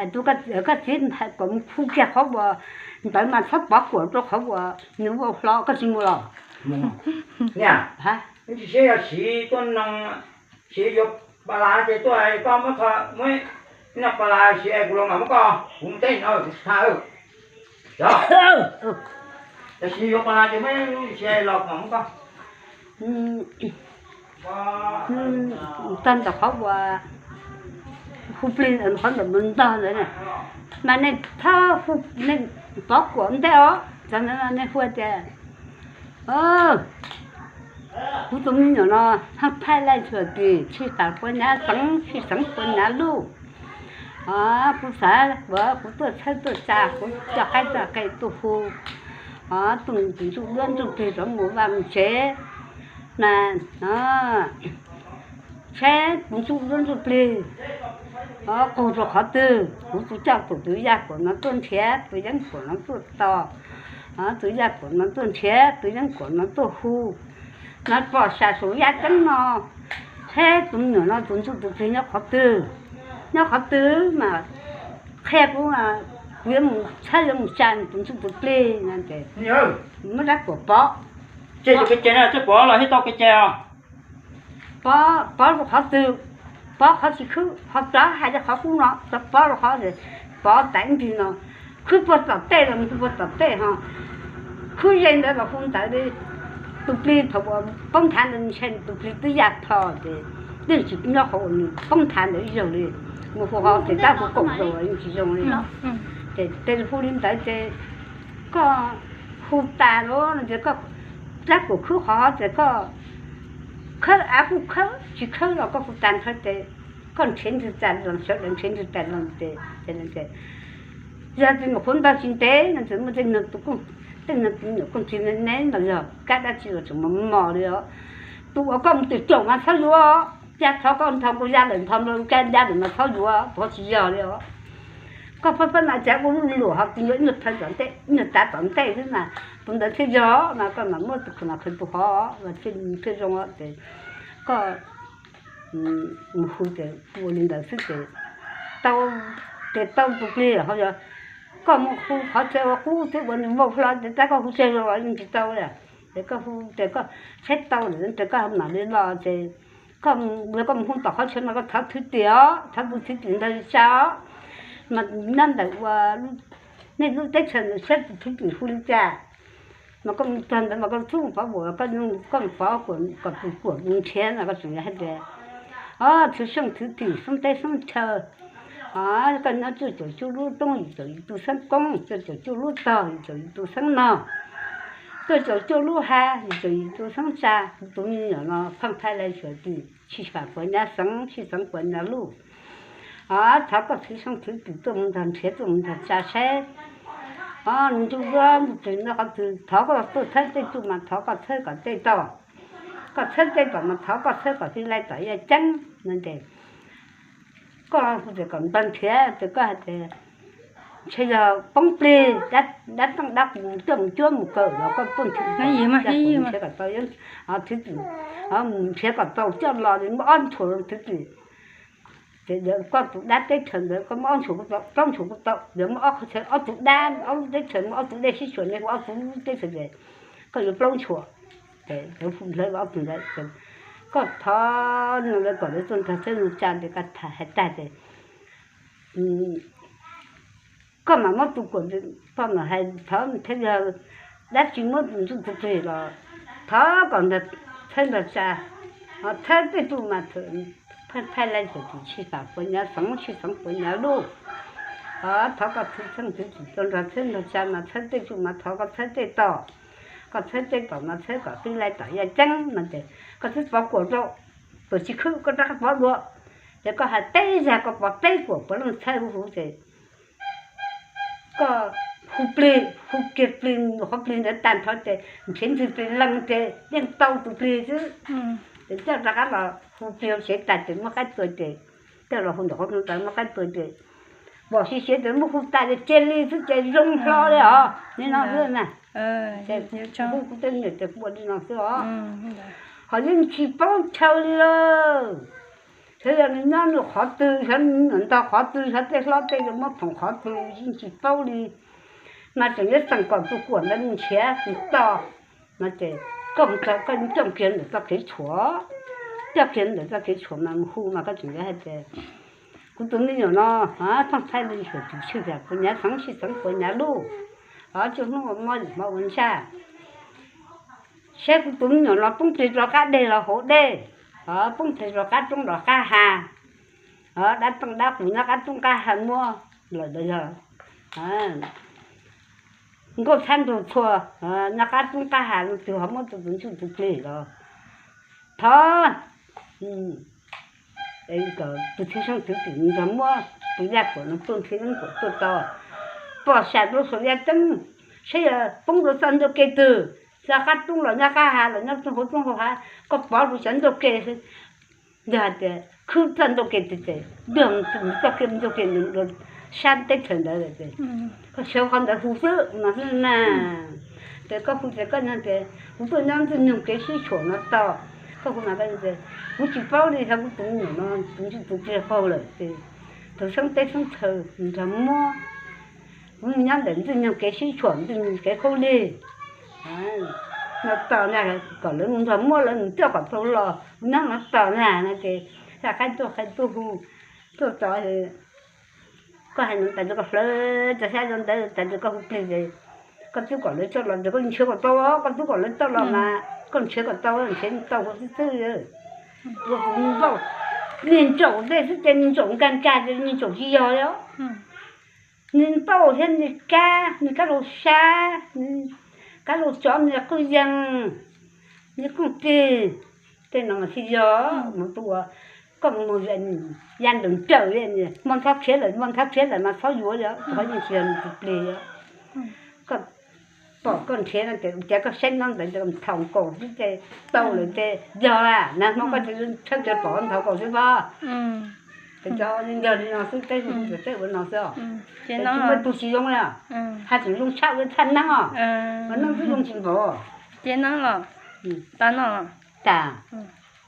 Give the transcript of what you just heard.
Koj txiv kom mus khu kiag qhov uas ntawd mas txhob pov kuam rau qhov uas nws vau hlo, koj tsis mus los? Niam, tsis siab yog siv tuaj no, siv yuav pas las ces tuaj, koj muab, muab ib no pas las siv kuv los mam muab koj, kuv mus teb no kuv tsis tha. Tam sim yuav pas las ces muab siv los mam muab koj. Tag ntawm qhov uas hu plig ntawd, qhov ntawm mus ntog ntawd, mas nej txhob hu, nej pov kuam ntej os. Txog ntawd nej hu tias, kuv tus me nyuam no pheej phaib laij txhuam tis, tshij xav puav nyav xeev, tshij xeev puav nyav luj. Kuv xav, kuv tuaj txhawb tuaj tsa, kuv coj qaib coj qe tuaj hu, tuaj mus tus ntsuj duab ntsuj plig rov mus vaj mus tsev, mas saib tus ntsuj duab ntsuj plig qaug rau qhov twg, kuv tus coj tus, tus yaj kuam no tuaj nrhiav, tus yeeb kuam no tuaj tos, tus yaj kuam no tuaj nrhiav, tus yeeb kuam no tuaj hu, no pom sam saum yaj ceeb no, saib tus me nyuam no tus ntsuj tus plig nyob qhov twg, nyob qhov twg mas qhia kuv, kuv yuav mus txhawb yuav mus tsa tus ntsuj tus plig no ces, muab rab kuam pov. Ces tus kev cai no twb pov los thiab tau kev cai os. Pov, pov rau qhov twg, pov qhov tsis khwb, ho rov hais rau qhov qub no, rov pov rau qhov, pov tas ib ntsis no, khwb puag tom tej los mus hu puag tom tej ho, khwb ze ntawd los hu ntawd li. Tus plig thaum uas poob nthav ntawd ntshe tus plig twb yaj plho ces yeej tsis nyob qhov uas nws poob nthav ntawd ib zaug li. Mus hu ho ces rab hu koom rau yeej tsis zoo li. Ces hu li ntawd ces koj hu tas lawm no ces koj rab kuam khwb qhov ces koj khawb av kuj khawb, tsis khawb los koj hu tas nrho ces koj nrhiav ntwg tas los sawv daws nrhiav ntwg tas los ces, yog tus nyuam qhuav ntog tsis ntev no ces muaj tej neeg tus, tej neeg tus nyuam kooj txiv ne ne los yog kab dab tsi los tseem mos mos li os. Tus uas koj mus twm caum mas txhob yuav, yaj thov koj nthos nkaus yaj lawm nthos nkaus kab yaj lawm mas txhob yuav, puav tsis yog li os. Koj pheej pheej mas cas ua lub luam ho tus nyuam ib nyuag tav tom ntej, ib nyuag tav tom ntej xwb mas tus ntawd thiaj yog mas koj mam muab tus qhwv mas qhwv tus hov mas thiaj zoo ces koj mus hu ces ua li ntawd xwb ces tau, ces tau tus plig ho yog koj mus hu qhov chaw ua qub twb ua nws vau hlo ces tab koj hu tseg los yeej tsis tau li. Ces koj hu ces koj saib tau lawm ces koj mam li los ces koj, koj mus hu tom qhov chaw mas koj thov thwv tim os, thov tus thwv tim ntag tsa os, mas nyob ntawm ua nej lub teb chaws ntawd saib tus thwv tim hu li cas. Mas koj mus txog ntawd mas koj txhob pov kuam, koj pov kom tus kuam mus nrhiav mas koj tseem yuav hais tias, o, thwv xyoob thwv tim xoob teb xoob chaw, koj nyob cuaj caum cuaj lub roob yim caum yim tus xeeb koob, cuaj caum cuaj lub tog yim caum yim tus xeeb nog, cuaj caum cuaj lub hav yim caum yim tus xeeb tsa. Tus me nyuam no pheej phaib laij txhuam tis, tshij xav puav nyav xeev, tshij xeev puav nyav luj. Thov koj thwv xyoob thwv tim tuaj mus nrog nrhiav tuaj mus nrog tsa saib, o, nws ntsuj duab ntsuj plig nyob qhov twg. Thov koj tuaj txhawb tej tsuj mas thov koj txhawb kom tej tau, koj txhawb tej tom mas thov koj txhawb kom tij laij tom yaj ceeb no ces koj hu tias kom npawg nrhiav ces koj hais tias ntshe yog poob plig, dab teej dab qus tuaj mus cuab mus kawm los koj tuaj nrhiav kom tau, thwv tim, mus nrhiav kom tau coj los li muab ob ntshuas thwv tim. Ces koj tus dab teb chaws ntawd koj muab ob ntshuas kuj tau, plaub ntshuas kuj tau, yog muab ob qhov chaw ob tug dab ob lub teb chaws muab ob tug dej sib tshuam ne, ob tug lub teb chaws ces koj yuav plaub ntshuas. Ces lawv hu hlawv ob tug ntawd, koj thov no lawv kom lawv tuaj nrog txhawb nrog tsa ces koj tham hais tag ces koj mam muab tus kuam, koj mam hais thov thiab yog dab tsi muab tus ntsuj tus plig los thov kom nrog txhawb nrog tsa, ho txhawb tej tsuj mas phaij laij txhuam tim tshij xav puav nyav xeev, tshij xeev puav nyav luj. Thov koj thwv xyoob thwv tim tuaj nrog txhawb nrog tsa mas txhawb tej tsuj mas thov koj txhawb tej tom, koj txhawb tej tom mas txhawb kom tij laij tom yaj ceeb no ces koj twb pov kuam rau, tuam tsis khwb koj rov qab pov dua. Ces koj hais peb zag koj pov peb kuam puav leej txhawb huv huv ces koj hu plig, hu kiag plig, qhov plig ntawd tag nrho ces nrhiav ntxwg plig lees ces yeej tau tus plig xwb. Ces coj rov qab los hu plig hauv tsev tag ces muab qaib tua ces coj los hu ntawm qhov rooj tag muab qaib tua ces pom siav siav ces muab hu tas ces cia li xwb ces zoo hlo li os. Li no xwb na. Kuv tej me nyuam ces kuv ua li no xwb os. Ho yeej tsis paub chaw li lawm. Xyov yog nws nyob nws qhov twg, xyov nws ntog qhov twg, xyov tej hlob tej zoo muab phoom qhov twg yeej tsis paub li. Mas tseem yuav txeem kom tus kuam ntawd mus nrhiav mus txog no ces koj mus txog koj coj kiag ntawm txoj kev tshuam, coj kiag ntawm txoj kev tshuam mas mus hu mas koj tseem yuav hais tias kuv tus me nyuam no pheej thaij li xyuam tus tshwj tias puas nyav xeev sij xeev puas nyav luj, tsuj hnub ua mob yim hmo ua ntsaj, saib kuv tus me nyuam no poob plig rov qab dej los hauv dej, poob plig rov qab roob rov qab hav, dab teej dab qus nyob qab roob qab hav muab lawm los yog nkauj txhab nraug txhua nyob qab roob qab hav no twg ho muab tus tus ntsuj tus plig los thov tus txiv xeeb twv tim nrog muab tus yaj kuam no tuaj nrhiav yeeb kuam tuaj tau, pom sam rau saum yaj ceeb, saib yog poob rau txoj ncauj ke twg, txoj qab roob los nyob qab hav los nyob roob hauv roob hauv hav, koj pov rau cov ncauj ke, yog hais tias khwb txoj ncauj ke twg ces ntog txoj ke ncauj ke ntawd sab teb chaws ntawd ces koj sawv qhov ntawd hu xwb no xwb na. Ces koj hu ces koj nug tias kuv tuaj nyob ntxwg nyoog kev sib tshuam no tau, koj hu mas koj tias kuv tsis paub li, yog kuv tus me nyuam no tus ntsuj tus plig qaug lawm ces tus xeeb teb xeeb chaw nrog muab, kuv nyob ntawm ntxwg nyoog kev sib tshuam ntxwg nyoog kev khaub lig no tos na, kom lawv mus nrog muab lawv mus coj kom tau los, kuv nyob no tos na no ces yawg qaib tuaj qaib tuaj hu tuaj txog, koj hais no tas ces koj hlawv cov xyab zoo ntawd tas ces koj hu plig ces koj twb kom lawv coj los ces koj nrhiav kom tau, koj twb kom lawv coj los mas koj nrhiav kom tau, nrhiav tau hu xwb xwb. Ua tus me npauj, niag ntsaum tej xwb ces niag ntsaum nkag nkag ces niag ntsaum tsis yog li. Niag npauj thiab niag kab, niag kab laug sab, kab laug tsov, niag qwj yees, niag kooj tig, tej no mas thiaj yog mus tua. Koj mus ya nraum nrawm li, hmo nthab khiav lawm, hmo nthab khiav lawm mas txhob yuav li, qhov yeej tsis yog nws tus plig li. Koj pom koj nrhiav no ces ua cas koj saib nyob ntawd ces nthos nkaus xwb ces tau lawm ces yog a, nag hmo koj tsis tshawb ces pom nthos nkaus xwb pob. Ces cov yog li no xwb, teb hu teb ua no xwb os. Ces tsis muaj tus tsis zoo li, hais tseem zoo tshaj ua tshaj neeb os, ua neeb twb zoo tsis npaum. Ces neeb los tas no, tas.